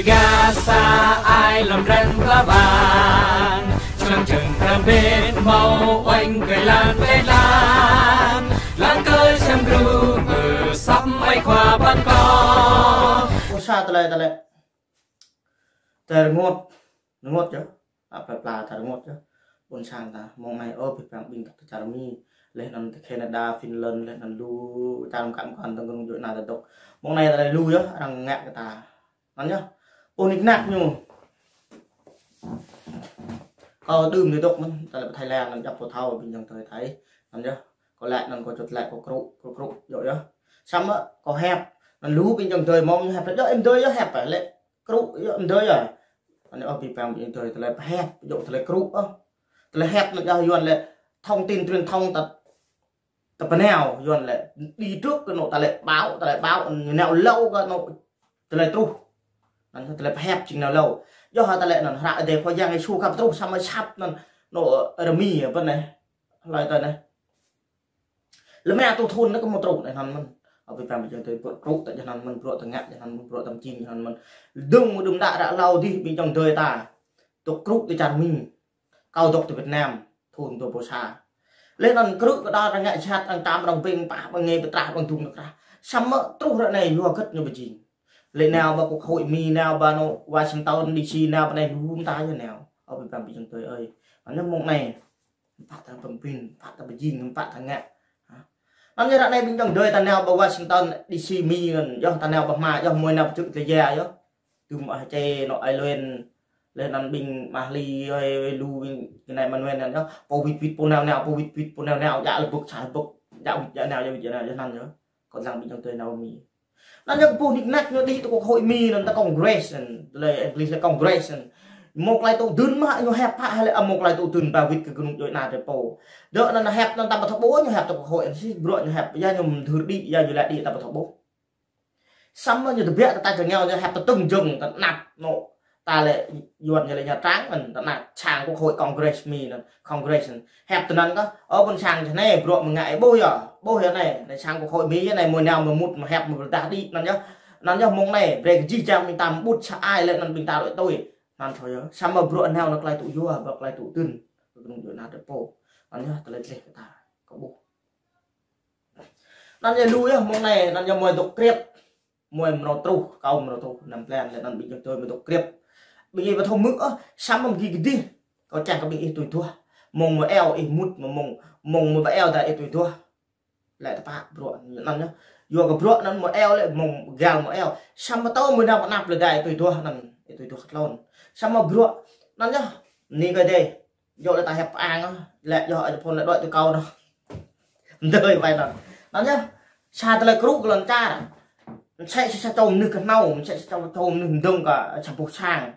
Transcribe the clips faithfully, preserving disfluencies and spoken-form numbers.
Gah sa ai lŏm ren pla bang, čơnăng čơng pran bên hmâo oanh kơi lan pet lan, lăng kơi sem gru mơ săp mai khua păn kơ. Ơ sa tơlơi, tơlơi. Tơlơi rơngot, rơngot yơh. Apa pla ta rơngot yơh. Ƀôn sang ta, mông anai ơ, ƀing păng ƀing ta čar Mi, laih anŭn ta Canada, Finland, laih anŭn lu čar mơkă mơkŏn tơ̆ng kơnung djuai anai ta dŏ. Mông anai ta lu yơh, arăng ngă kơ ta. Anŭn yơh. Ơ, nik nak ñu. Kâo đưm ñu dŏ mơ̆n, ta lĕ Thái Lan, anŭn djŏp pô thâo, ƀing jang tơi Thái. Anŭn yơh. Kâo lĕ anŭn kâo čut lĕ kâo krŭ, kâo krŭ, djŏ yơh. Samơ̆ kâo hep, anŭn lu ƀing jang tơi mông ñu hep, djŏ em tơi yơh hep, lĕ krŭ yơh, em tơi yơh. Anŭn ơ, ƀing păng ƀing tơi, tơlơi pơhep, djŏ tơlơi krŭ, ơ. Tơlơi hep anŭn yơh Yuan lĕ thông tin truyền thông ta, ta pơnao, Yuan lĕ đi trước kơ anŏ tơlơi báo, tơlơi báo, ñu nao lâu kơ anŏ tơlơi truh. Anŭn tơlơi pơhep jing nao lâu. Yơh tơlơi anŭn hră Ơi Adai Khua Yang Yêsu khăp truh samơ̆ săp anŭn, anŏ rơmi, apa anai. Hlơi tơi anai. Lơm anai tŭ thun anai kơ mơ̆ truh anai anŭn mơ̆n. Ơ, ƀing păng ƀing jang tơi bruă krŭ ta jang anŭn mơ̆n, bruă ta ngă jang anŭn mơ̆n, bruă ta mơjing jang anŭn mơ̆n. Dơ̆ng mơ̆ đưm đă ră hlâo dih ƀing jang tơi ta. Dŏ krŭ tơ čar Mi. Kâo dŏ tơ Việt Nam, thun dua rơbâo sa. Laih anŭn krŭ kơ đa arăng ngă jhat, arăng tam, arăng ƀing pah, arăng ngă pơtrah, arăng dŭng nơkrah. Samơ̆ truh ră anai yua hơget ñu ƀu jing. Lĕ nao ƀơi quốc hội Mi, nao ƀơi anŏ Washington D C, nao ƀơi anai lu mơta yơh nao. Ơ, ƀing păng ƀing jang tơi ơi. Anŭn mông anai. Pă ta pơmpin, pă ta pơjing, pă ta ngă. Hă? Anŭn yơh ră anai ƀing jang tơi ta nao ƀơi Washington D C Mi anŭn, yơh ta nao ƀơi hma, yơh mơi nao pơčrŭ tơlơi yơh. Tơm ah čê anŏ ai luen, laih anŭn ƀing mah li, ơi, ơi, lu ƀing kơ anai mơnuih anŭn yơh. Pô wĭt wĭt, pô nao nao, pô wĭt wĭt, pô nao nao, djă lĕ bŭk sa bŭk, djă wĭt djă nao, djă wĭt djă nao, yơh anŭn yơh. Kâo lăng ƀing jang tơi nao Mi. Anŭn yơh kơ ƀuh nik nak ñu đĭ tơ quốc hội Mi anŭn ta Congress anŭn, tơlơi English lĕ Congress anŭn. Mơ̆ng tơlơi tŭ dưn mơ̆ ñu hep hă, hă lĕ mơ̆ng tơlơi tŭ dưn ba wĭt kơ kơnung djuai anai tơ pô. Dŏ anŭn hep anŭn ta ƀu thâo ƀuh ñu hep tơ quốc hội anŭn si bruă ñu hep, yua ñu mơdưr đĭ, yua ñu lĕ đĭ ta ƀu thâo ƀuh. Samơ̆ ñu tơbiă ta ta kơ ngeo ñu hep tơtưng jơ̆ng ta năp anŏ. Ta lĕ Yuan ñu lĕ Nha Trang anŭn, ta năp sang quốc hội Congress Mi anŭn, Congress anŭn. Hep tơ anŭn kơ, ơ, ƀôn sang čơ anai, bruă mơ̆ng ngă ih ƀuh yơh, ƀuh yơh anai, anai sang quốc hội Mi yơh anai, mơi nao mơi mŭt mơi hep mơi pơrơđah đĭ anŭn yơh. Anŭn yơh mông anai, brơi kơ jih jang ƀing ta mŭt sa ai lĕ anŭn ƀing ta đuaĭ tui. Anŭn thôi yơh, samơ̆ bruă nao anŭn tơlơi tŭ yua, ƀơi tơlơi tŭ dưn, kơ kơnung djuai anai tơ pô. Anŭn yơh tơlơi tơleh kơ ta, kâo ƀuh. Anŭn yơh lu yơh mông anai, anŭn yơh mơi dŏ kriăp. Mơi mrô truh, kâo mrô truh, năm blan, lĕ anŭn ƀing jang tơi mơi dŏ kriăp. Ƀing ih ƀu thâo hmư̆ ôh, samơ̆ mơgi kơdih. Kâo čang kơ ƀing ih tui duah. Mông mơi eo ih mŭt, mơ̆ng mông, mông mơi ƀu eo ta ih tui duah. Lĕ tơpă bruă anŭn yơh. Yua kơ bruă anŭn mơi eo lĕ mông gal mơi eo. Samơ̆ tơl mơi nao pơ anăp lĕ đai tui duah anŭn, tui duah kơ tlôn. Samơ̆ bruă anŭn yơh. Ni kơ dêh. Yua lĕ ta hep pơang, lĕ yua ơi phôn lĕ đuaĭ tui kâo anŭn. Mơdơi ƀai anŭn. Anŭn yơh. Sa tơlơi krŭ kơ lŏn čar. Mơsĕ sa čô mơnuih kơhnâo, mơsĕ sa čô mơnuih mơdơ̆ng kơ sa boh sang.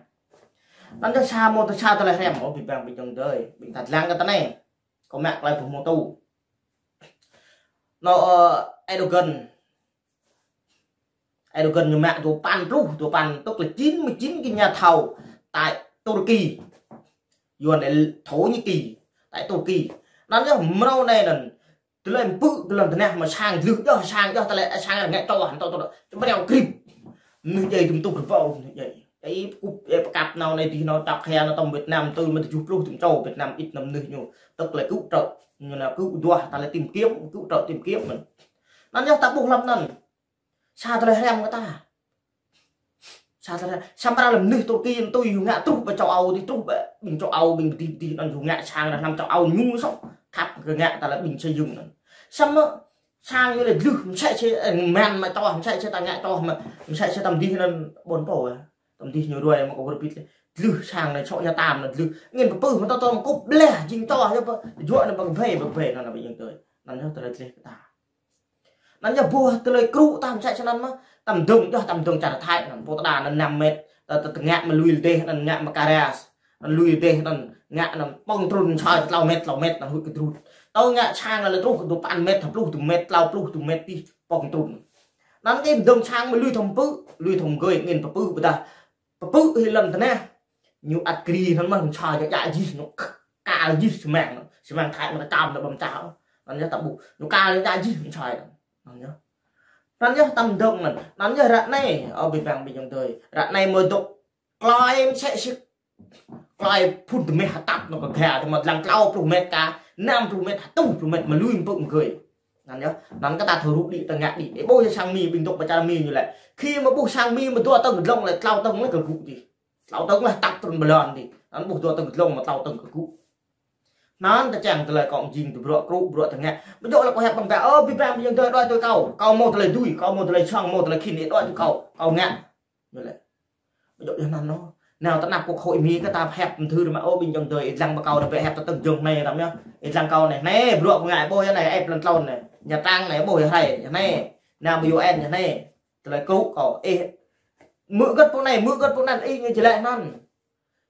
Anŭn yơh sa mơ̆ tơ sa tơlơi hrăm, ơ, ƀing păng ƀing jang tơi. Ƀing ta lăng kơ tơ anai. Kâo mă tơlơi ƀuh mơ̆ tŭ. Anŏ, ơ, Erdogan. Erdogan ñu mă dua păn pluh, dua păn, tức là chín mươi chín cái nhà thầu tại Turkey. Yuan lĕ Thổ Nhĩ Kỳ, tại Turkey. Anŭn yơh mrô anai anŭn. Tơlơi pơpư̆ kơ lŏn tơnah mơ̆ sang dlưh, yơh sang, yơh tơlơi sang ngă čô, hăn tơ tơ. Čơmreo krip. Mơnuih djai tŭm tŭk rơbâo, mơnuih djai. Ih pơkŭp, ih pơkăp nao anai dih nao čŏk hia nao tơm Việt Nam tui mă tơjuh pluh tŭm čô Việt Nam ĭt anăm mơnuih ñu. Tức là cứu trợ, ñu nao cứu duah, ta lĕ tìm kiếm, cứu trợ tìm kiếm mơ̆n. Anŭn yơh ta ƀuh lăm anŭn. Sa tơlơi hrăm kơ ta. Sa tơlơi, samơ̆ lăm mơnuih Turkey anŭn tui ñu ngă truh ƀơi châu Âu dih, truh ƀơi ƀing châu Âu, ƀing dih dih anŭn ñu ngă sang anăm châu Âu ñu soh. Khăp kơ ngă ta lĕ ƀing xây dựng anŭn. Samơ̆ sang ñu lĕ dlưh, mơsĕ sĕ, ơ, mơ̆n mă čô, mơsĕ sĕ ta ngă čô mơ̆, mơsĕ sĕ tơm dih anŭn ƀôn pô, ơ. Tơm dih ñu ruai mă kơ wơr bit lĕ. Dlưh sang anai čŏ ñu tam anŭn dlưh. Angĭn pơpư̆ mơ̆ tơ tơm kŭp bleh jing čô yơh pơ. Juă anŭn pơ kơbei, pơ kơbei anŭn ƀing jang tơi. Anŭn yơh tơlơi tơleh kơ ta. Anŭn yơh ƀuh tơlơi krŭ ta mơsĕ sĕ anŭn mơ̆. Tơm dơ̆ng yơh, tơm dơ̆ng čar Thái anŭn. Pô tơđa anŭn năm mét. Tơ, tơ, tơ ngă mă lui dêh anŭn ngă mă karas. Anŭn lui dêh anŭn ngă anŭn pơ̆ng trŭn soi tlâo mét, tlâo mét anŭn huĭ kơ drut. Tơ ngă sang anŭn lĕ truh dua păn mét, pluh dua mét, tlâo pluh dua mét dih pơ̆ng trŭn. Anŭn kơ tơm dơ̆ng sang mă lui thâo pơpư̆, lui thâo gơi angĭn pơpư̆ ƀôdah. Pơpư̆ hĭ lŏn tơnah. Ñu ăt kri anŭn mơ̆, mơ̆ sa djă djă jih, ñu k-, kal jih sơmang, sơmang Thái mơ̆ ta čăm ta ƀăm čao. Anŭn yơh ta ƀuh, ñu kal djă djă jih mơ̆ sa anŭn. Anŭn yơh. Anŭn yơh tơm dơ̆ng anŭn. Anŭn yơh ră anai, ơ, ƀing păng ƀing jang tơi. Ră anai mơi dŏ Klai msĕ si klai phŭn tơmeh hơtăp anŭn kơ gah, tơma dlăng klâo pluh met kơ, năm pluh met, hơtuh pluh met, mă lui mpŭ mơgơi. Anŭn yơh, anŭn kơ ta thâo rŭ đĭ, ta ngă đĭ. Ih ƀuh yơh sang Mi, ƀing dŏ pơ čar Mi ñu lĕ. Khi mă ƀuh sang Mi mă dua tơ̆ng kơdlông lĕ, klâo tơ̆ng lĕ kơgŭ dih. Klâo tơ̆ng lĕ hơtăp trŭn blan dih. Anŭn ƀuh dua tơ̆ng kơdlông mă klâo tơ̆ng kơgŭ. Anŭn ta čang tơlơi kâo jing tơ bruă krŭ, bruă tơngă. Mơjŏ lĕ kâo hiăp ƀăng bĕ, ơ, ƀing ƀing yang dơi đuaĭ tui kâo. Kâo mâo tơlơi dưi, kâo mâo tơlơi čang, mâo tơlơi khĭn, ih đuaĭ tui kâo. Kâo ngă. Ñu lĕ. Mơjŏ yơh anŭn anŭn. Nao tơ anăp kơ hội Mi kơ ta hiăp mơthưr mă, ơ, ƀing yang dơi, ih dlăng ƀơi kâo anai ƀĕ hiăp tơ tơ̆ng jơ̆ng anai, tăm yơh. Ih dlăng kâo anai, anai, bruă kâo ngă ƀuh yơh anai, ĕp lŏn tlôn anai. Nha Trang anai, ƀuh yơh hrơi, yơh anai. Nao ƀơi U N yơh anai. Tơlơi krŭ kâo, ih. Mơ̆ gơ̆t pô anai, mơ̆ gơ̆t pô anŭn, ih ñu či lĕ anŭn.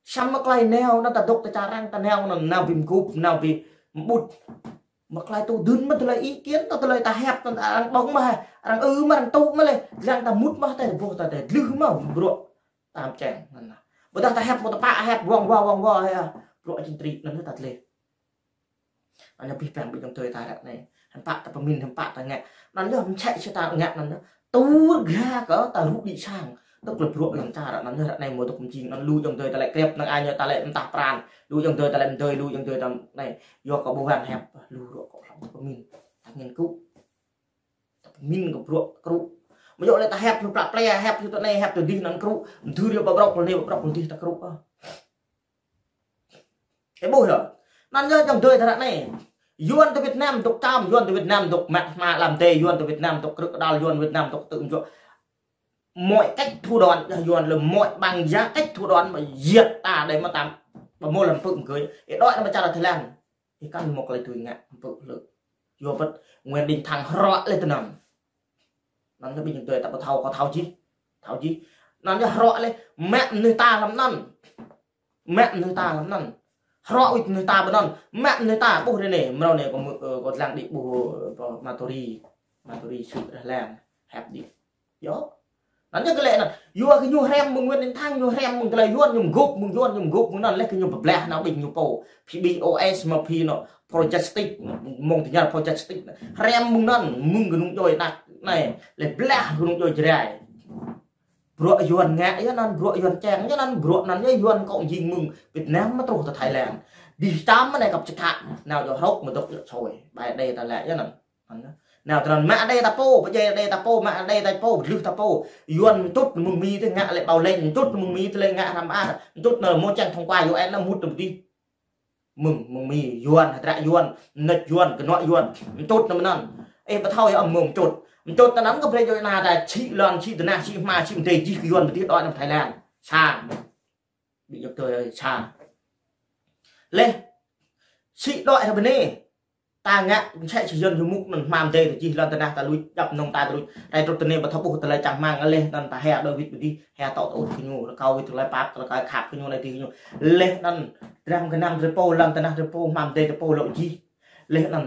Samơ̆ klai nao, nao ta dŏ ta čar arăng, ta nao anŭn, nao ƀing mgŭp, nao ƀing mƀŭt. Mă klai tŭ dưn mă tơlơi ý kiến, ta tơlơi ta hiăp, ta arăng ƀơ̆ng mă, arăng ư mă, arăng tŭ mă lĕ, dlăng ta mŭt mă, ta ƀuh ta, ta dlưh mă, bruă. Tam čang, anŭn. Ƀôdah ta hiăp, ƀôdah ta pă hiăp, wang wa, wang wa, yơh. Bruă čin tri, anŭn ta tơlơi. Anŭn yơh ƀing ƀing yang dơi ta ră anai. Hiư̆m pă ta pơmĭn, hiư̆m pă ta ngă. Anŭn yơh msĕ si ta ngă anŭn yơh. Tŭ rơga kơ ta rŭ đĭ sang. Tơl bruă lăm čar anŭn yơh ră anai mơ̆ tŭ kơmjing. Anŭn lu yang dơi ta lĕ krep năng ai ñu ta lĕ mơtah pran. Lu yang dơi ta lĕ mơdơi, lu yang dơi ta anai. Yua kơ ƀu wang hiăp. Lu rŏ kơ hlăm pơmĭn. Ta ngăn kŭ. Ta pơmĭn kơ bruă krŭ. Mơjŏ lĕ ta hiăp lu plă ple, hiăp lu tơ anai, hiăp tơ dih anŭn krŭ. Mơthưr yơh ƀă brŏk lu anai, ƀă brŏk lu dih ta krŭ. Ơ. Ih ƀuh yơh. Anŭn yơh yang dơi ta ră anai. Yuan tơ Việt Nam dŏ čăm, Yuan tơ Việt Nam dŏ mă hma lăm dê, Yuan tơ Việt Nam dŏ krư̆ kơdăl, Yuan Việt Nam dŏ tơ̆m jŏ. Mọi cách thủ đoạn, Yuan lĕ mọi bằng giá cách thủ đoạn mă giết ta đơi mă tam. Ƀă mơ̆ lăm pơ̆ng kơi. Ih đuaĭ anŭn mă čar Thái Lan. Ih kăn mơ̆ klai tui ngă mpŭ lĕ. Yua ƀĕ Nguyễn Đình Thắng hrŏ lĕ tơ anŭn. Anŭn yơh ƀing yang dơi ta ƀu thâo, kâo thâo jih. Thâo jih. Anŭn yơh hrŏ lĕ, mă mơnuih ta lăm anŭn. Mă mơnuih ta lăm anŭn. Hrŏ wĭt mơnuih ta ƀơi anŭn. Mă mơnuih ta ƀuh rê anai. Mrâo anai kâo mơ̆, ơ, kâo dlăng đĭ ƀuh, ơ, Maturi. Maturi sư̆ rơh lăng. Hiăp đĭ. Yơh. Anŭn yơh kơ lĕ anŭn. Yua kơ ñu hrăm mơ̆ng Nguyễn Đình Thắng, ñu hrăm mơ̆ng tơlơi Yuan, ñu mgŭp mơ̆ng Yuan, ñu mgŭp mơ̆ng anŭn lĕ kơ ñu pơblah nao ƀing ñu pô. Phi ƀing O S mă phi anŭn, Project Stick, mơ̆ng tơña Project Stick. Hrăm mơ̆ng anŭn, mơ̆ng kơnung djuai anăk anai, lĕ blah kơnung djuai Jrai. Bruă Yuan ngă yơh anŭn, bruă Yuan čang yơh anŭn, bruă anŭn yơh Yuan kâo jing mơ̆ng Việt Nam mă truh tơ Thái Lan. Dih čăm anai kăp čơkă, nao djŏ hrŏk mă dŏ djŏ sôi. Ƀai đe ta lĕ yơh anŭn. Anŭn. Nao tơ anŭn mă đe ta pô, pơdjai đe ta pô, mă đe ta pô, dlưh ta pô. Yuan mčŭt mơ̆ng Mi tơ ngă lĕ ƀâo lĕ, mčŭt mơ̆ng Mi tơ lĕ ngă hrăm ƀă, mčŭt anŭn mơ̆ čang thông qua U N anŭn mŭt tơ dih. Mơ̆ng, mơ̆ng Mi, Yuan, hơdră Yuan, mơneč Yuan, kơnuă Yuan, mčŭt anŭn mơ̆n anŭn. Ih ƀu thâo yơh mơ̆ mčŭt. Mčŭt tơ anŭn kơ brơi djŏ anai ta čhĭ lŏn, čhĭ tơnah, čhĭ hma, čhĭ mơdê jih kơ Yuan ƀơi tih đuaĭ anŭn Thái Lan. Sang. Ƀing yang dơi sa. Lĕ. Čhĭ đuaĭ hrơi bơnê. Ta ngă, msĕ si Yuan ñu mŭk anŭn hma mơdê ta jih lŏn tơnah ta lui, djŏp nong ta ta lui. Rai truh tơ anai ƀu thâo ƀuh tơlơi čang hmang lĕ anŭn ta hia đuaĭ wĭt ƀơi dih, hia tŏ tŏ ôh kơ ñu, rơkâo wĭt tơlơi pap, tơlơi khăp kơ ñu anai dih kơ ñu. Lĕ anŭn, dram gơnam drơi pô, lŏn tơnah drơi pô, hma mơdê drơi pô lŏ jih. Lĕ anŭn,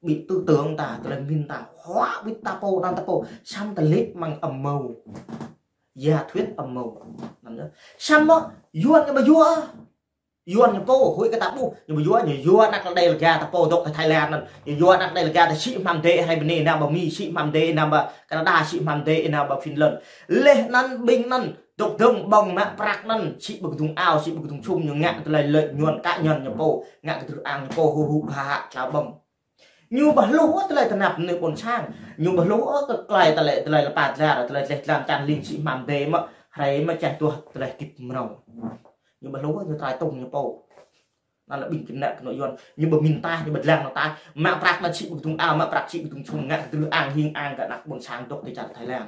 ƀing tư tưởng ta, tơlơi pơmĭn ta, huă wĭt ta pô, anŭn ta pô, samơ̆ ta lĕ mơ̆ng âm mưu. Giả thuyết âm mưu. Anŭn yơh. Samơ̆, Yuan ñu ƀu yua. Yuan ñu pô, huĭ kơ ta ƀuh, ñu ƀu yua, ñu yua anăk đe lĕ ga ta pô dŏ kơ Thái Lan anŭn. Ñu yua anăk đe lĕ ga ta čhĭ hma mơdê hrơi bơnê, nao ƀơi Mi, čhĭ hma mơdê, nao ƀơi Canada, čhĭ hma mơdê, nao ƀơi Finland. Lĕ anŭn ƀing anŭn, dŏ dơ̆ng ƀơ̆ng mă prăk anŭn, čhĭ ƀơi kơdung ao, čhĭ ƀơi kơdung sum, ñu ngă tơlơi lợi nhuận cá nhân ñu pô, ngă kơ tơlơi ang ñu pô, hu hu ha ha, tlao ƀơ̆ng. Ñu ƀu hluh ôh tơlơi tơnap mơnuih ƀôn sang. Ñu ƀu hluh ôh tơlơi, tơlơi, tơlơi lơpa dlar, tơlơi tleh tlam čan ling čhĭ hma mơdê mă, hrơi mă čang tuh tơlơi tip mrâo. Ñu ƀu hluh ôh, ñu trai tŭng ñu pô. Anŭn lĕ ƀing kơnă kơnuk Yuan. Ñu ƀu pơmĭn ta, ñu ƀu dlăng ta. Mă prăk anŭn čhĭ ƀơi kơdung ao, mă prăk čhĭ ƀơi kơdung sum, ngă kơ tơlơi ang hing ang kơ anăk ƀôn sang dŏ tơ čar Thái Lan.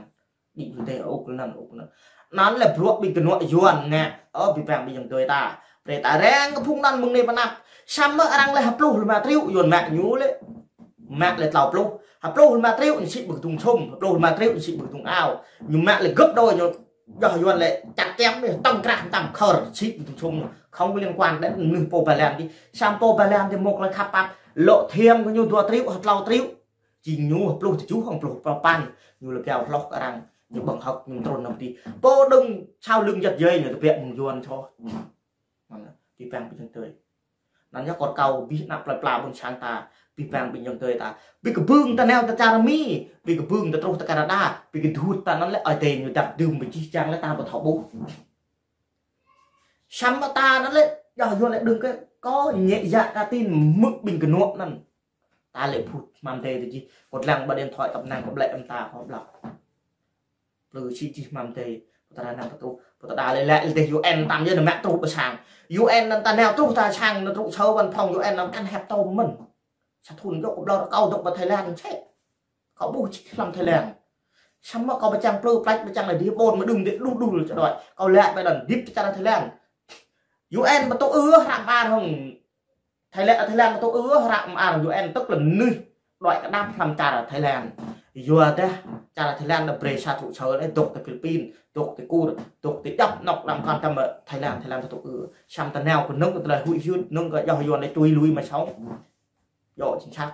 Ƀing tơ ôk anŭn, ôk anŭn. Anŭn lĕ bruă ƀing kơnuă Yuan ngă. Ơ, ƀing ƀing ƀing yang dơi ta. Brơi ta răng kơ phung anŭn mơ̆ng anai pơ anăp. Samơ̆ arăng lĕ ha pluh lơma triệu Yuan mă ñu lĕ. Mă lĕ tlâo pluh. Ha pluh lơma triệu ñu čhĭ ƀơi kơdung sum, ha pluh lơma triệu ñu čhĭ ƀơi kơdung ao. Ñu mă lĕ gấp đôi ñu. Yơh Yuan lĕ čăt čem lĕ tŏng krah tăm khơr čhĭ ƀơi kơdung sum ñu. Không có liên quan đến mơnuih pô Ba Lan dih. Samơ̆ pô Ba Lan dih mơ̆ klơi khăp pap. Lŏ thiăm kơ ñu dua triệu ha tlâo triệu. Jing ñu ha pluh tơjuh hăng pluh păn, ñu lĕ kiao hloh kơ arăng, ñu ƀơ̆ng hơ̆k, ñu trŭn nao dih. Pô đơ̆ng sau lưng giật dây ñu tơbiă mơ̆ng Yuan soh. Anŭn, ƀing ƀing yang dơi. Anŭn yơh kơ kâo ƀing anăp plơi pla ƀôn sang ta, ƀing ƀing yang dơi ta. Ƀing kơ ƀơ̆ng ta nao tơ čar Mi, ƀing kơ ƀơ̆ng ta truh tơ Canada, ƀing kơ dut ta anŭn lĕ Ơi Adai ñu dăp dưm ƀơi jih jang lĕ ta ƀu thâo ƀuh. Samơ̆ ta anŭn lĕ, yua Yuan lĕ đơ̆ng kơ, kâo ñĕ yă ka tin mơ̆ng ƀing kơnuk anŭn. Ta lĕ phŭt hmam tê tơ jih, kâo lăng ƀă điện thoại kăp năng kâo ƀlĕ em ta kâo blŏk. Plư sĭ jih hmam tê, pơtơđa năng pơtruh, pơtơđa lĕ lĕ lĕ tê U N tam yơh nao mă truh pơ sang. U N anŭn ta nao truh ta sang, nao truh sơ văn phòng U N anŭn kăn hep tôm mơ̆n. Sa thŭn dŏ kâo ƀlŏr kâo dŏ pơ Thái Lan sĕ. Kâo ƀuh čih hlăm Thái Lan. Samơ̆ kâo pơčang plư plač pơčang lĕ dih ƀôn mơ̆ đưm dih đu đu lĕ čơđoi. Kâo lĕ ƀơi anŭn dip čar Thái Lan. U N pơtŭ ư hră mơar hŏng Thái Lan, Thái Lan pơtŭ ư hră mơar U N tức là mơnuih đuaĭ kơđăp hlăm čar Thái Lan. Yua dah čar Thái Lan anŭn brơi sa trụ sở lĕ dŏ tơ Philippin, dŏ tơ Kur, dŏ tơ djŏp anŏ hlăm kăn tăm Thái Lan, Thái Lan pơtŭ ư. Samơ̆ ta nao kơ nơ̆ng kơ tơlơi huĭ hyưt, nơ̆ng kơ yua Yuan lĕ čui lui mă sông. Djŏ chính xác.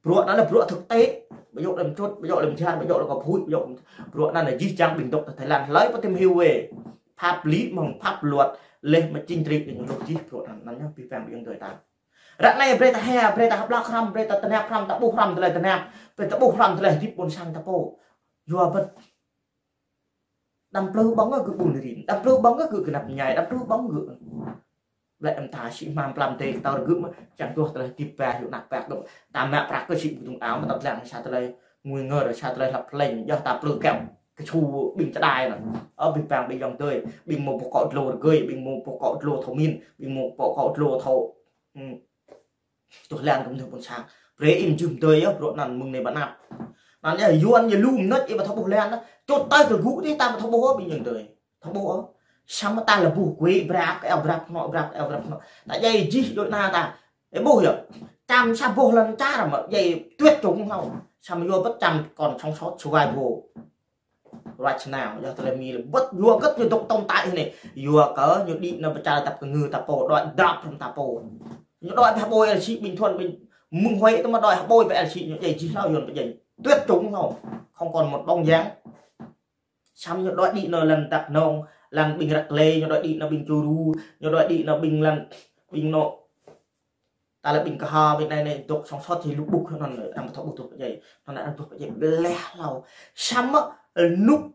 Bruă anŭn lĕ bruă thực tế. Ƀu djơ̆ lĕ mčŭt, ƀu djơ̆ lĕ mjar, ƀu djơ̆ lĕ kâo phuĭ, ƀu djơ̆. Bruă anŭn lĕ jih jang ƀing dŏ tơ Thái Lan. Hlơi pơtĭm hyu wê. Pháp lý mơ̆ng pháp luật. Leh mă chính trị kơ ñu lŏk jih bruă anŭn. Anŭn ñu pih pang ƀing dơi ta. Ră anai brơi ta hia, brơi ta hơblŏk hrăm, brơi ta tơnap hrăm, ta ƀuh hrăm tơlơi tơnap. Brơi ta ƀuh hrăm tơlơi hơdip ƀôn sang ta pô. Yua bĕt. Đăm plư ƀơ̆ng gơ̆ ƀun rin, đăm plư ƀơ̆ng gơ̆ gơnăp ñai, đăm plư ƀơ̆ng gơ̆. Lĕ em ta sĭ hmam plam tê, tơl gơ̆ mă, čang tuh tơlơi hơdip ba, yua anăk păk gơ̆. Ta mă prăk kơ sĭ ƀu tŭng ao, mă ta lăng sa tơlơi ngui ngơ, sa tơlơi hlăp hlĕng, yua ta plư keo. Kơ su ƀing čơđai anŭn. Ơ, ƀing pang, ƀing ayŏng adơi, ƀing mơ̆ pô kŏ dlô rơgơi, ƀing mơ̆ pô kŏ dlô thâo min, ƀing mơ̆ pô kŏ dlô thâo. Hmm. Tuh lăng kơ mơnuih ƀôn sang. Brơi ih jum dơi yơh, bruă anŭn mơ̆ng anai ƀă anăp. Anŭn yơh, Yuan ñu lum nĕč, ih ƀu thâo ƀuh lăng anŭn. Čut tơl tơgŭ dih, ta ƀu thâo ƀuh ôh, ƀing ayŏng adơi. Thâo ƀuh ôh. Samơ̆ ta lĕ ƀuh kuê brăp, kơ eo brăp, kơnuk brăp, kơ eo brăp, kơnuk. Ta djai jih dŏ anai ta. Ih ƀuh yơh. Čăm sa boh lŏn čar mơ̆, djai tuyệt chủng hlâo. Samơ̆ yua bĕt čăm kŏn sống sót survival. Right now, yua tơlơi Mi lĕ bĕt yua gơ̆t ñu dŏ tồn tại anai. Yua kơ ñu đĭ nao pơčar tăp kơ ngư ta pô, đuaĭ drap hrŏm ta pô. Ñu đuaĭ pơ Hà Nội lĕ sĭ Bình Thuận, Bình, mơ̆ng Huế tơ mă đuaĭ Hà Nội pơ lĕ sĭ ñu djai jih hlâo Yuan pơdjai. Tuyệt chủng hlâo. Không còn một bóng dáng. Samơ̆ ñu đuaĭ đĭ nao lăn Dak Nông, lăn ƀing Răk Lê, ñu đuaĭ đĭ nao ƀing Ču Ru, ñu đuaĭ đĭ nao ƀing lăn, ƀing nô. Ta lĕ ƀing kơhơ ƀing anai anai dŏ sống sót či lu ƀuh anŭn lĕ, arăng ƀu thâo ƀuh dŏ pơdjai. Anŭn arăng ƀuh pơdjai ƀlĕ hlâo. Samơ̆ anŭn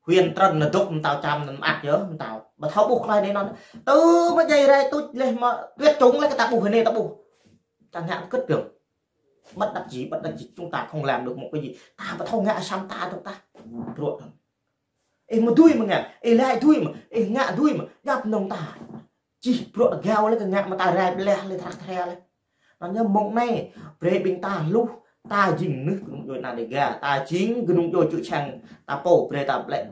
huyện Trần anŭn dŏ mơtao čăm anŭn mơak yơh, mơtao. Ƀu thâo ƀuh tơlơi anai anŭn. Tơ mă djai rai tuč leh mă tuyệt chủng leh kơ ta ƀuh anai ta ƀuh. Ta ngă kơ̆t dơ̆ng. Bất đắc dĩ, bất đắc dĩ, chúng ta không làm được một cái gì. Ta ƀu thâo ngă samơ̆ ta dŏ ta. Bruă anŭn. Ih mă dưi mă ngă, ih laĭ dưi mă, ih ngă dưi mă, djŏp mơnơ̆ng ta. Jih bruă gao lĕ kơ ngă mă ta rai ƀlĕ lĕ trak tria lĕ. Anŭn yơh mơ̆ng anai, brơi ƀing ta hluh, ta jing mơnuih kơnung djuai ană Dêga, ta jing kơnung djuai čư̆ čhiăng ta pô, brơi ta ƀlĕ.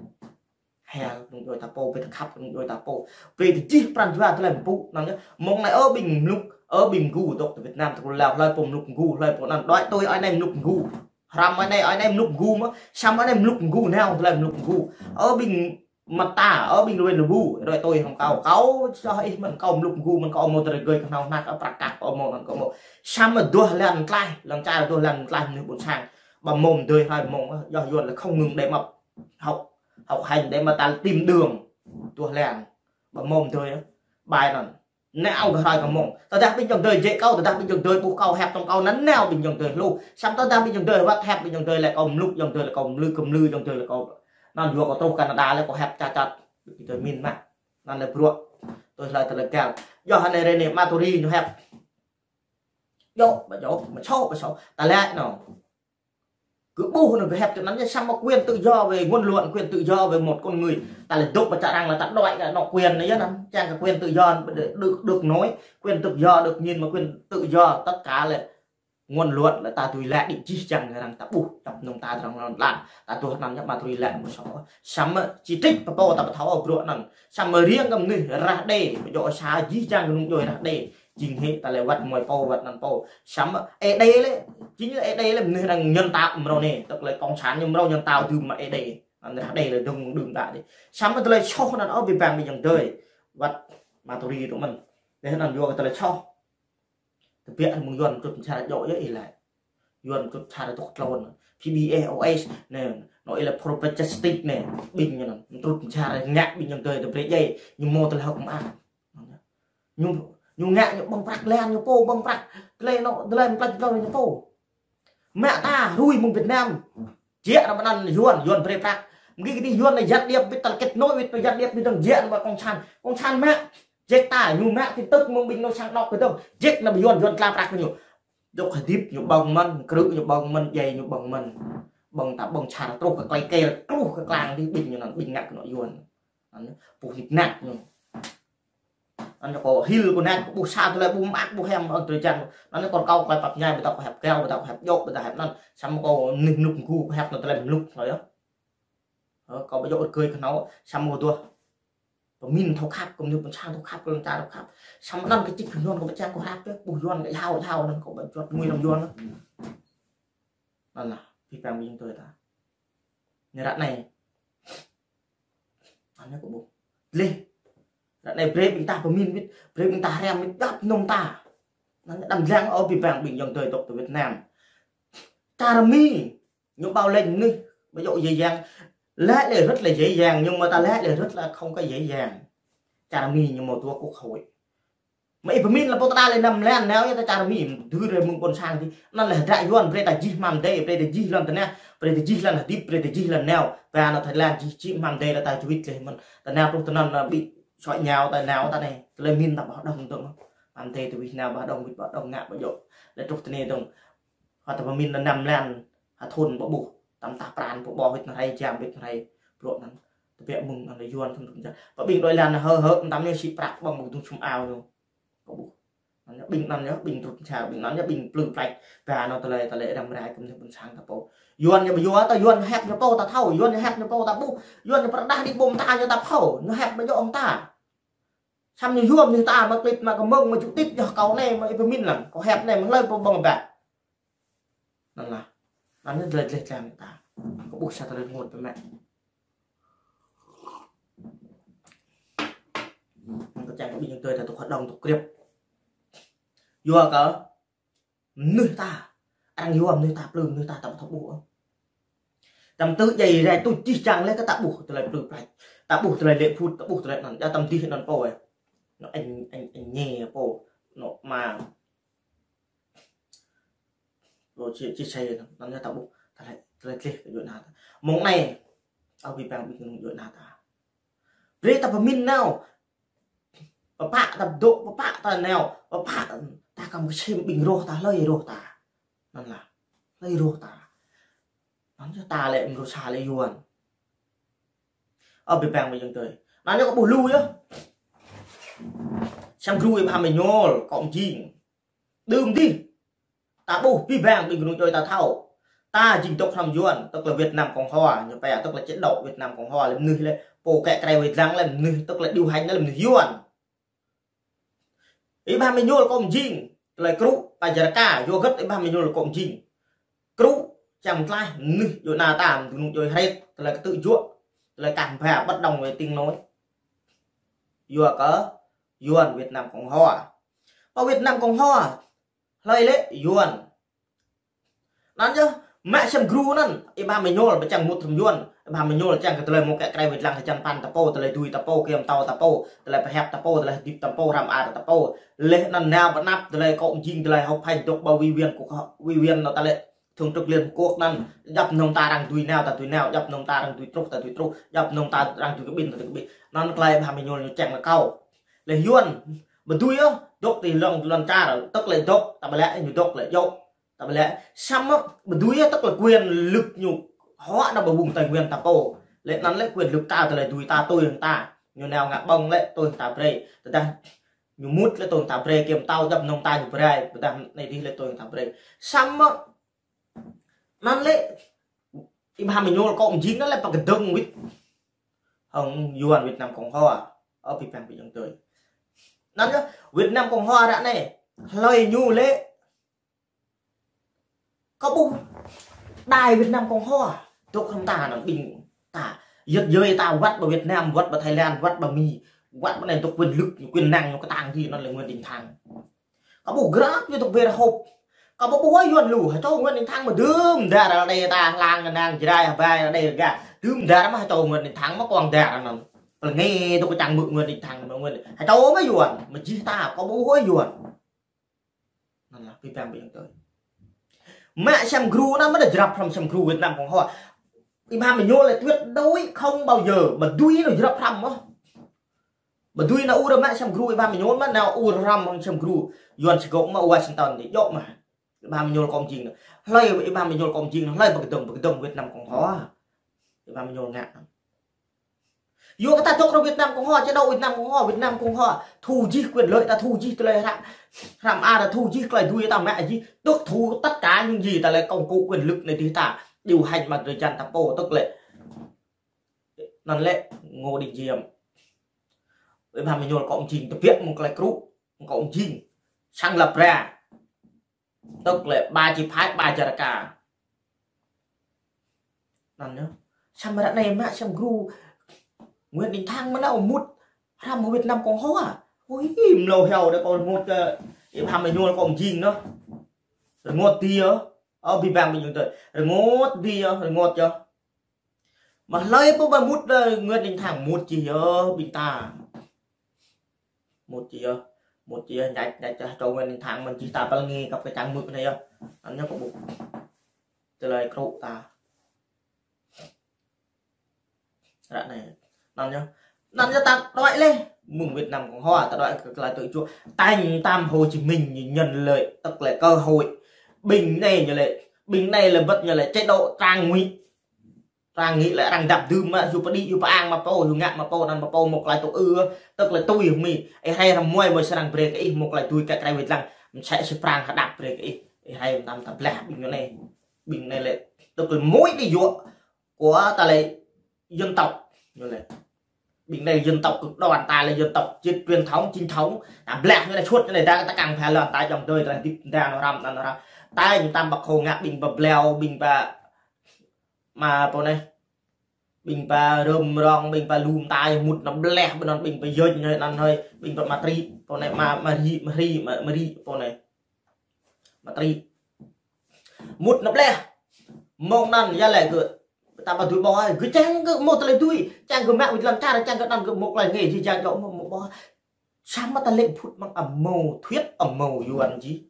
Hel kơnung djuai ta pô, brơi ta khăp kơnung djuai ta pô. Brơi ta jih pran jua tơlơi mpŭ, anŭn yơh. Mơ̆ng anai ơ ƀing mluk, ơ ƀing mgu, dŏ tơ Việt Nam, tơ Krông Lao, hlơi pô mluk mgu, hlơi pô anŭn, đuaĭ tui ơi anai mluk mgu. Hrăm ơi anai, ơi anai mluk mgu mơ̆, samơ̆ ơi anai mluk mgu nao, tơlơi mluk mgu. Ơ ƀing mơta, ơ ƀing ruen rơbu, rơi tui hăng kâo, kâo, soh ih mơ̆n kâo mluk mgu, mơ̆n kâo mâo tơlơi gơi kơhnâo hnăk, ơ prăk kăk kâo mâo anŭn kâo mâo. Samơ̆ duah lăn tlaih, lăn čar duah lăn tlaih mơnuih ƀôn sang. Ƀă mơ̆ng dơi hai mơ̆ng, yua Yuan là không ngừng để mà học, học hành để mà ta tìm đường. Duah lăn, ƀă mơ̆ng dơi, bai anŭn. Nao kơ hrơi kơ mông. Tơdah ƀing ayŏng adơi jĕ kâo, tơdah ƀing ayŏng adơi ƀuh kâo hep tŏng kâo anŭn nao ƀing ayŏng adơi hluh. Samơ̆ tơdah ƀing ayŏng adơi wơ̆t hep ƀing ayŏng adơi lĕ kâo mluk, ayŏng adơi lĕ kâo mlư, kơ mlư, ayŏng adơi lĕ kâo. Anŭn yua kâo truh Canada lĕ kâo hep ča čat. Ƀing adơi min mă. Anŭn lĕ bruă. Tui hlơi tơlơi găl. Yua anai ră anai Maturi ñu hep. Djŏ, ƀă djŏ, mă sô, ƀă sô. Ta lĕ anŭn. Kơ ƀuh anŭn kơ hep tơ anŭn yơh, samơ̆ quyền tự do về ngôn luận, quyền tự do về một con người. Ta lĕ dŏ pơ čar arăng lĕ ta đuaĭ kơ anŏ quyền anai yơh anŭn. Čang kơ quyền tự do được, được nói, quyền tự do được nhìn mà quyền tự do tất cả là ngôn luận là ta tui lĕ đĭ jih jang arăng ta ƀuh, djŏp mơnơ̆ng ta arăng lŏn lan. Ta tuh anŭn yơh Maturi lĕ mă sô. Samơ̆ či trích pơ pô ta ƀu thâo bruă anŭn. Samơ̆ riêng kơ mơnuih rah đê, ƀu djŏ sa jih jang kơnung djuai rah đê. Jing hĭ ta lĕ wơ̆t mơi pô, wơ̆t anăn pô. Samơ̆ Ê Đê lĕ, chính là Ê Đê lĕ mơnuih arăng nhân tạo mrâo anai. Tức là cộng sản ñu mrâo nhân tạo dưm mă Ê Đê. Anăn rah đê lĕ dơ̆ng đưm đă đê. Samơ̆ tơlơi soh anăn ơ ƀing pang ƀing ayŏng adơi. Wơ̆t Maturi tŭ mơ̆n. Leh anăn yua kơ tơlơi soh. Tơbiă mơ̆ng Yuan mčŭt mčar djŏ yơh ih lĕ. Yuan mčŭt mčar dŏ tlôn. P B A O S anai, anŏ ih lĕ Propagandistic anai. Ƀing ñu anăn. Mčŭt mčar ngă ƀing ayŏng adơi tơ brơi djai. Ñu mâo tơlơi hơ̆k mơak. Ñu, ñu ngă ñu ƀơ̆ng prăk lĕ, ñu pô ƀơ̆ng prăk. Tơlơi anŏ, tơlơi mơ̆ng plăč plơi ñu pô. Mă ta, hrui mơ̆ng Việt Nam. Jĕ anăn ƀă anăn Yuan, Yuan brơi prăk. Mơ̆ng kơ anai Yuan anai gián điệp, ƀing ta lĕ kết nối, ƀing ta gián điệp, ƀing ta dŏ ƀơi cộng sản. Cộng sản mă, jĕk ta, ñu mă tin tức mơ̆ng ƀing nô sang đŏk kơ dŏng. Jĕk anai ƀing Yuan, Yuan tla prăk kơ ñu. Dŏ hơdip ñu ƀơ̆ng mơ̆n, krư̆ ñu ƀơ̆ng mơ̆n, djai ñu ƀơ̆ng mơ̆n. Ƀơ̆ng ta ƀơ̆ng čar truh kơ klai kơ, truh kơ klang đĭ ƀing ñu anŭn, ƀing ngă kơ anŏ Yuan. Anŭn, ƀuh hơnip năk ñu. Anŭn kâo hil kơ năk, kâo ƀuh sa tơlơi ƀu mơak, ƀu hiam, ơ, tơlơi jan. Anŭn kâo rơkâo tơlơi pap ñai, ƀôdah kâo hiăp gao, ƀôdah kâo hiăp djŏ, ƀôdah hiăp anŭn. Samơ̆ kâo anih nuk mgu, kâo hiăp anŭn tơlơi mluk, hlơi yơh. Ơ, kâo ƀu djŏ rơgơi kơ anŭn, samơ̆ kâo duah pơmĭn thâo khăp, kơ mơnuih ƀôn sang thâo khăp, kơ lŏn čar thâo khăp. Samơ̆ anŭn kơ čih kơ Yuan kâo ƀu čang kâo hrăp yơh, ƀuh Yuan kơ hao, hao anŭn kâo ƀu juăt ngui lăm Yuan. Anŭn lah, pih pang ƀing tui ta. Anai ră anai. Anai kâo ƀuh. Leh. Ră anai brơi ƀing ta pơmĭn wĭt, brơi ƀing ta hrăm wĭt, djŏp nŏm ta. Anŭn đăm lăng ôh pih pang ƀing ayŏng adơi dŏ tơ Việt Nam. Čar Mi, ñu ƀâo lĕ mơnuih, ƀu djŏ dễ dàng. Laĭ lĕ rất là dễ dàng, nhưng mà ta laĭ lĕ rất là không có dễ dàng. Čar Mi ñu mâo dua quốc hội. Mă ih pơmĭn lĕ pô ta đa lĕ năm mlan nao yơh ta čar Mi, dưi rai mơ̆ng ƀôn sang dih. Anŭn lĕ hơdră Yuan, brơi ta jih hmam dei, brơi ta jih lŏn tơnah, brơi ta jih lŏn hơdip, brơi ta jih lŏn nao. Ba anŭn Thái Lan jih, jih hmam dei lĕ ta juăt lĕ mơ̆n. Ta nao truh tơ anŭn, ơ, ƀu soi ñao ta nao ta anai. Tơlơi min ta ƀu hơđong dơ̆ng. Hmam dei ta wih nao ƀu hơđong, wĭt ƀu hơđong, ngă ƀu djŏ. Lĕ truh tơ anai dơ̆ng. Hơdră pơmĭn lĕ năm mlan, ha thŭn ƀu ƀuh. Tăm tah pran ƀu ƀuh, wĭt anai hrơi jam, wĭt anai hrơi bruă anŭn. Tơbiă mơ̆ng anŭn Yuan thŭn thŭn jam. Pơ ƀing đuaĭ lan hơ hơ, tăm ñu sĭ prăk ƀơ̆ng ƀu dŏng sum ao ñu. Kâo ƀuh. Anŭn yơh ƀing anŭn yơh, ƀing trŭt čar, ƀing anŭn yơh, ƀing plư plĕč. Ba anŭn tơlơi, tơlơi răm rai kơ mơnuih ƀôn sang ta pô. Yuan ñu ƀu yua ta, Yuan ñu hiăp ñu pô ta thâo, Yuan ñu hiăp ñu pô ta ƀuh, Yuan ñu pơrơđah đĭ ƀô̆ ta ñu ta pô, ñu hiăp ƀu djŏ ôh ta. Samơ̆ ñu yua mơnuih ta mă klĭt mă kơmơ̆ng mă jutit yơh kâo anai mă ih pơmĭn lăng, kâo hiăp anai mă hlơi pô ƀơ̆ng ƀă. Anŭn lah. Anŭn yơh tơlơi dleh dlan ta. Kâo ƀuh sa tơlơi rơngot biă mă. Anŭn kâo čang kơ ƀing ayŏng adơi ta dŏ hơđong dŏ kriăp. Yua kơ mơnuih ta. Arăng yua mơnuih ta, plư mơnuih ta, ta ƀu thâo ƀuh ôh. Tăm tơ djai rai tui čih čang lĕ kơ ta ƀuh tơlơi plư plĕč. Ta ƀuh tơlơi lĕ phŭt, ta ƀuh tơlơi anŭn. Yua tăm dih anŭn pô ơi. Anŭn anh, anh, anh Nhê pô. Anŭn mă Rồi chia, chia sẻ anŭn, anŭn yơh ta ƀuh, ta lĕ, ta lĕ dleh kơ djuai ana ta. Mơ̆ng anai, ơ pih pang ƀing kơnung djuai ana ta. Brơi ta pơmĭn nao. Pơpă ta dŏ, pơpă ta nao, pơpă ta kăm kơsem ƀing roh ta, hlơi roh ta. Anŭn lah, hlơi roh ta. Anŭn yơh ta lĕ mơnuih sa lĕ Yuan. Ơ pih pang ƀing ayŏng adơi. Anŭn yơh kâo ƀuh lu yơh. Sang gru ih pha mơñol, kŏ mơjing. Đưm dih. Ta ƀuh pih pang ƀing kơnung djuai ta thâo. Ta jing dŏ hrŏm Yuan, tức là Việt Nam Cộng Hòa, ñu pia tức là chế độ Việt Nam Cộng Hòa, lĕ mơnuih lĕ pô kĕ krê wai lăng lĕ mơnuih, tức là điều hành lĕ mơnuih Yuan. Ih pha mơñol kŏ mơjing, tơlơi krŭ, ta jơr ka, yua hơget ih pha mơñol kŏ mơjing. Krŭ, čang tlaih, mơnuih djuai ana ta, kơnung djuai hret, tơlơi kơtư̆ juă, tơlơi kah ba, bất đồng về tiếng nói. Yua kơ Yuan Việt Nam Cộng Hòa. Pơ Việt Nam Cộng Hòa, hlơi lĕ Yuan. Anŭn yơh, mă sem gru anŭn, ih pha mơñol, ƀu čang mŭt hrŏm Yuan, ih pha mơñol čang kơ tơlơi mơ̆ng kĕ krê wai lăng hơjăn pan ta pô, tơlơi dưi ta pô, kiăng mơtâo ta pô, tơlơi pơhiăp ta pô, tơlơi hơdip ta pô, hrăm ar ta pô. Leh anŭn nao pơ anăp, tơlơi kŏ mơjing, tơlơi hŏk phanh dŏ ƀơi wĭ wĭn kơ wĭ wĭn anŭn ta lĕ. Thường trực Liên Hợp Quốc anŭn, djŏp kơnung ta arăng dưi nao, ta dưi nao, djŏp kơnung ta arăng dưi truh, ta dưi truh, djŏp kơnung ta arăng dưi kơ ƀing, ta dưi kơ ƀing. Anŭn tơlơi ih pha mơñol ñu čang lĕ kâo. Leh Yuan, ƀu dưi ôh, dŏ ti lŏn, lŏn čar, tức là dŏ, ta ƀu lĕ ñu dŏ lĕ dŏ. Ta ƀu lĕ, samơ̆ ƀu dưi yơh, tức là quyền lực ñu hŏ nao ƀơi vùng Tây Nguyên ta pô. Lĕ anŭn lĕ quyền lực ta, tơlơi dưi ta, tui hăng ta. Ñu nao ngă ƀơ̆ng lĕ tui hăng ta brơi. Tơdah ñu mŭt lĕ tui hăng ta brơi, kiăng mơtâo djŏp kơnung ta ñu brơi. Tơdah anai dih lĕ tui hăng ta brơi. Samơ̆ anŭn lĕ ih pha mơñol kŏ mơjing anŭn lĕ pơkơdơ̆ng wĭt hăng Yuan Việt Nam Cộng Hòa. Ơ pih pang ƀing ayŏng adơi. Anŭn yơh, Việt Nam Cộng Hòa ră anai, hlơi ñu lĕ Kâo ƀuh đài Việt Nam Cộng Hòa, dŏ hrŏm ta anŭn ƀing ta. Yơ̆t yơi ta wăt ƀơi Việt Nam, wăt ƀơi Thái Lan, wăt ƀơi Mi, wăt ƀơi anai dŏ quyền lực, quyền năng ñu kơtang hĭ anŭn lĕ Nguyễn Đình Thắng. Kâo ƀuh grăp ñu dŏ ƀơi họp. Kâo ƀu ƀuh ôh Yuan lu, hơčô Nguyễn Đình Thắng mơ̆ đưm đă ră anai ta hlang kơnang Jrai hơbai ră anai gah. Đưm đă mơ̆ hơčô Nguyễn Đình Thắng mơ̆ kuang đă anŭn. Pơlơngê dŏ kơčang mơ̆ Nguyễn Đình Thắng mơ̆ Nguyễn. Hơčô mơ̆ Yuan, mơ̆ jih ta, kâo ƀu ƀuh ôh Yuan. Anŭn lah, pih pang ƀing ayŏng adơi. Mă sem gru anŭn mơ̆ đa jrăp hrŏm sem gru Việt Nam Cộng Hòa. Ih Bham Êñuôl lĕ tuyệt đối không bao giờ, ƀu dưi nao jrăp hrăm mơ̆. Ƀu dưi nao ur mă Siam Gru, Ih Bham Êñuôl mă nao ur hrăm hăng Siam Gru. Yuan Sigok mă Washington đĭ djŏ mă. Ih Bham Êñuôl kơ mơjing nao. Hlơi Ih Bham Êñuôl kơ mơjing nao, hlơi pơkơdơ̆ng, pơkơdơ̆ng Việt Nam Cộng Hòa. Ih Bham Êñuôl ngă. Yua kơ ta dŏ rơ Việt Nam Cộng Hòa, chế độ Việt Nam Cộng Hòa, Việt Nam Cộng Hòa thu jih quyền lợi, ta thu jih tơlơi hrăm, hrăm a, ta thu jih tơlơi dưi, ta mă jih, tước thu tất cả những gì ta lĕ công cụ quyền lực anai dih ta điều hành mà drơi jăn ta pô, tức lĕ anŭn lĕ Ngô Đình Diệm. Ih Bham Êñuôl kơ mơjing, tơbiă mơ̆ng tơlơi krŭ, kơ mơjing. Sang lăp bra. Tức lĕ ba chi phái, ba čar ka. Anŭn yơh. Samơ̆ ră anai mă Siam Gru, Nguyễn Đình Thắng mă nao mŭt hrăm Việt Nam Cộng Hòa. Ôi, mlâo hiao đơi kâo rơngot kơ Ih Bham Êñuôl kơ mơjing nao. Rơngot dih yơh. Ơ, ƀing ƀing ƀing yơh tơi. Rơngot dih yơh, rơngot yơh. Mă hlơi pô ba mŭt đơi Nguyễn Đình Thắng, mŭt jih yơh ƀing ta. Mŭt jih yơh, mŭt jih yơh, ñăč, ñăč čah čô Nguyễn Đình Thắng, mơ̆n jih ta păl ngă kơ pơčang mưk anai yơh. Anŭn yơh kơ ƀuh. Tơlơi krŭ ta. Ră anai. Anŭn yơh. Anŭn yơh ta đuaĭ leh. Mơ̆ng Việt Nam Cộng Hòa ta đuaĭ kơ tơlơi tơčuă. Tañ tam Hồ Chí Minh ñu nhận lĕ, tức lĕ cơ hội. Ƀing anai ñu lĕ, ƀing anai lĕ bĕt ñu lĕ chế độ trang ngụy. Arăng ngă lĕ arăng dăp dưm mă, yua pơđĭ, yua pơang mă pô, yua ngă mă pô, anŭn mă pô mơ̆ng tơlơi tŭ ư, tức lĕ tui mĭ, ih rai hrăm mơ̆ng srăng brơi kơ ih mơ̆ng tơlơi tui kơ krê Việt Nam, mơ̆ng sĕ si prang hơđăp brơi kơ ih, ih rai tam ta blah ƀing anai. Ƀing anai lĕ, tức lĕ mối đe dọa của ta lĕ dân tộc, ñu lĕ. Ƀing anai dân tộc cực đoan, ta lĕ dân tộc truyền thống, chính thống, ta blah ñu lĕ suốt ñu lĕ, ta, ta kăng phải lŏn, ta djŏng tơi, ta dip, ta nao hrăm, ta nao hrăm. Ta ñu tam Bác Hồ ngă ƀing ba bleo, ƀing ba mă pô anai. Ƀing ba rơm rong, ƀing ba lum ta yơh mŭt nao blah, ƀơi anŭn ƀing ba yơñ hơi, anŭn hơi, ƀing ba ma tri, pô anai ma, ma ri, ma ri, ma, ma ri, pô anai. Ma tri. Mŭt nao blah. Mơ̆ng anŭn yơh lĕ gơ̆, ta ƀu dưi ƀuh, gơ̆ čang gơ̆ mơ̆ng tơlơi dưi, čang gơ̆ mă wĭt lŏn čar, čang gơ̆ anŭn gơ̆ mơ̆ng tơlơi ngă, či čang dŏ mơ̆ng, mơ̆ng ƀuh. Samơ̆ ta lĕ phŭt mơ̆ng amâo thuyết amâo Yuan jih.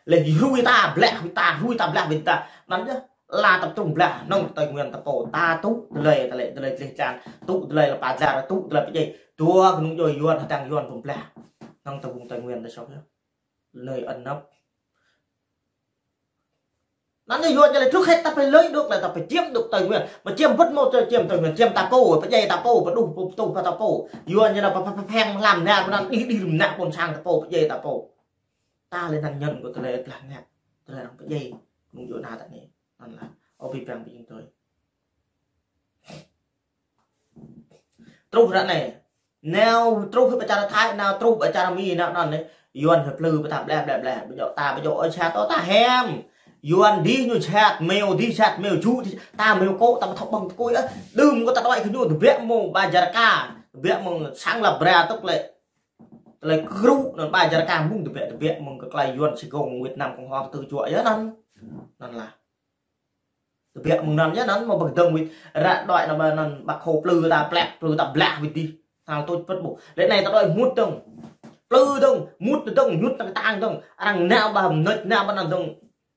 Lĕ hrui ta blah, hrui ta, hrui ta blah, hrui ta. Anŭn yơh, la tập trung blah, nŏng Tây Nguyên ta pô, ta tŭ tơlơi, tơlơi, tơlơi tleh čan, tŭ tơlơi lăp pơdlar, tŭ tơlơi pơdjai. Dua kơnung djuai Yuan, hơdang Yuan pơblah. Nŏng ta vùng Tây Nguyên ta sŏk yơh. Nơi ẩn nấp. Anŭn yơh Yuan ñu lĕ trước hết ta phải lấy được là ta phải chiếm được Tây Nguyên. Mà chiếm bĕt mơ̆ chiếm Tây Nguyên, chiếm ta pô, pơdjai ta pô, pơđuh pô, pơtuh pô ta pô. Yuan ñu lĕ pơ, pơ, pơ, pơpheng hlăm anai, pơnăn đih, đih rơm anai ƀôn sang ta pô, pơdjai ta pô. Ta lĕ năng nhận kơ tơlơi tlah ngă, tơlơi arăng pơdjai, kơnung djuai anai ta anai. Anŭn lah, ơ ƀing ƀing ƀing tơi. Truh ră anai. Nao truh pơ čar Thái, nao truh pơ čar Mi, nao anŭn anai. Yuan hơi plư pơ ta blah, blah, blah. Ƀu djơ̆ ta, ƀu djơ̆ ơi sat ôh ta hiam. Yuan dih ñu sat, meo dih sat, meo ju dih. Ta meo kô̆, ta ƀu thâo ƀơ̆ng tơkuai ôh. Đưm kơ ta đuaĭ kơ ñu, tơbiă mơ̆ng ba čar ka. Tơbiă mơ̆ng sang lăp bra tŭk lĕ. Tơlơi krŭ anŭn ba čar ka mơ̆ng tơbiă, tơbiă mơ̆ng kơ tơlơi Yuan Sài Gòn Việt Nam Cộng Hòa tơčuă yơh anŭn. Anŭn lah. Tơbiă mơ̆ng anŭn yơh anŭn mơ̆ pơkơdơ̆ng wĭt. Ră đuaĭ nao ƀơi anŭn Bác Hồ plư ta plĕk, plư ta blah wĭt dih. Tal tôč pơ̆t ƀu. Lĕ anai ta đuaĭ mŭt dơ̆ng. Plư dơ̆ng, mŭt dơ̆ng, mŭt nao kơtang dơ̆ng. Arăng nao ƀă mơnĕč nao ƀă anŭn dơ̆ng.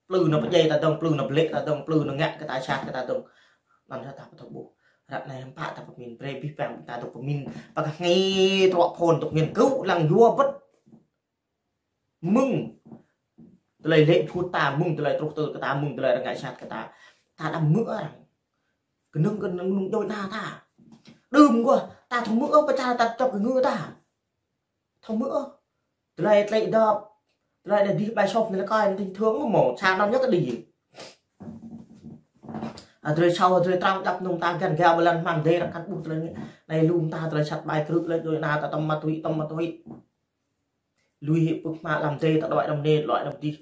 Plư nao pơdjai ta dơ̆ng, plư nao pơlĕ ta dơ̆ng, plư nao ngă kơ ta sat kơ ta dơ̆ng. Anŭn yơh ta pơtô ƀu. Ră anai hơmâo ta pơmĭn brơi ƀing ƀing ta dŏ pơmĭn. Pơkă ngă truh phŭn dŏ nghiên cứu lăng yua bĕt. Mơ̆ng tơlơi lĕ phŭt ta, mơ̆ng tơlơi truh tơl kơ ta, mơ̆ng tơlơi arăng ngă sat kơ ta. Ta đăm mơ̆ arăng. Kơnơ̆ng kơnơ̆ng nung djuai anai ta. Đưm kơ ta thâo mơ̆ ôh, pơčah ta čŏk kơ ngă ta. Thâo mơ̆ ôh. Tơlơi tlĕ dŏp. Tơlơi đa dih ƀai sŏp anai lĕ kơi, bình thường mơ̆, mơ̆, sa năm nhất cái đi. Adrơi sau, adrơi trăng djăp nung ta găn gao ƀơi lăn hmăng đê ră kăn ƀuh tơlơi anai. Anai lum ta tơlơi sat ƀai krư̆ lĕ djuai anai ta tơm ma túy, tơm ma túy. Lui hĭ pưk hmă lăm dê ta đuaĭ lăm anai, đuaĭ lăm dih.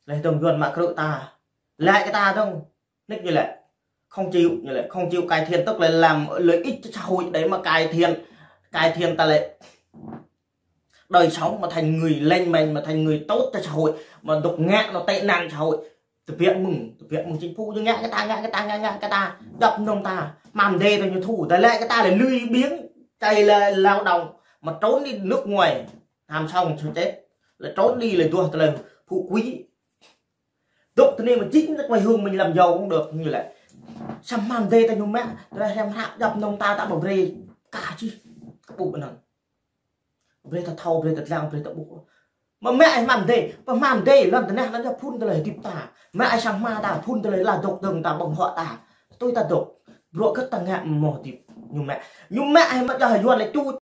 Lĕ dơ̆ng Yuan mă krư̆ ta. Lĕ kơ ta dơ̆ng. Nik ñu lĕ. Không chịu, ñu lĕ. Không chịu cải thiện, tức là làm lợi ích cho xã hội để mà cải thiện, cải thiện ta lĕ đời sống mà thành người lành mạnh, mà thành người tốt cho xã hội, mà dŏ ngă nao tệ nạn xã hội. Tơbiă mơ̆ng, tơbiă mơ̆ng chính phủ, ñu ngă kơ ta, ngă kơ ta, ngă, ngă kơ ta. Djŏp nŏng ta, măm dê ta ñu thu, ta lĕ kơ ta lĕ lười biếng, chạy là lao động, mà trốn đi nước ngoài, ham xong cho chết, là trốn đi là đua tơlơi phú quý. Dŏ tơ anai mă jing tơ quê hương mình làm giàu cũng được, ñu laĭ. Samơ̆ hmâo mơdê ta ñu mă, tơlơi hiam hră djŏp mơnơ̆ng ta ta ƀu brơi kah čih. Kơ ƀuh anŭn. Brơi ta thâo, brơi ta lăng, brơi ta ƀuh. Mă mă ai hmâo mơdê, pơ hmâo mơdê, lŏn tơnah anŭn yơh phun tơlơi hơdip ta. Mă ai sang hmâo ta, phun tơlơi laĭ dŏ dơ̆ng ta ƀơ̆ng huă ta. Tui ta dŏ. Bruă kơ ta ngă mơ̆ hơdip. Ñu mă. Ñu mă ai mă yơh Yuan lĕ ču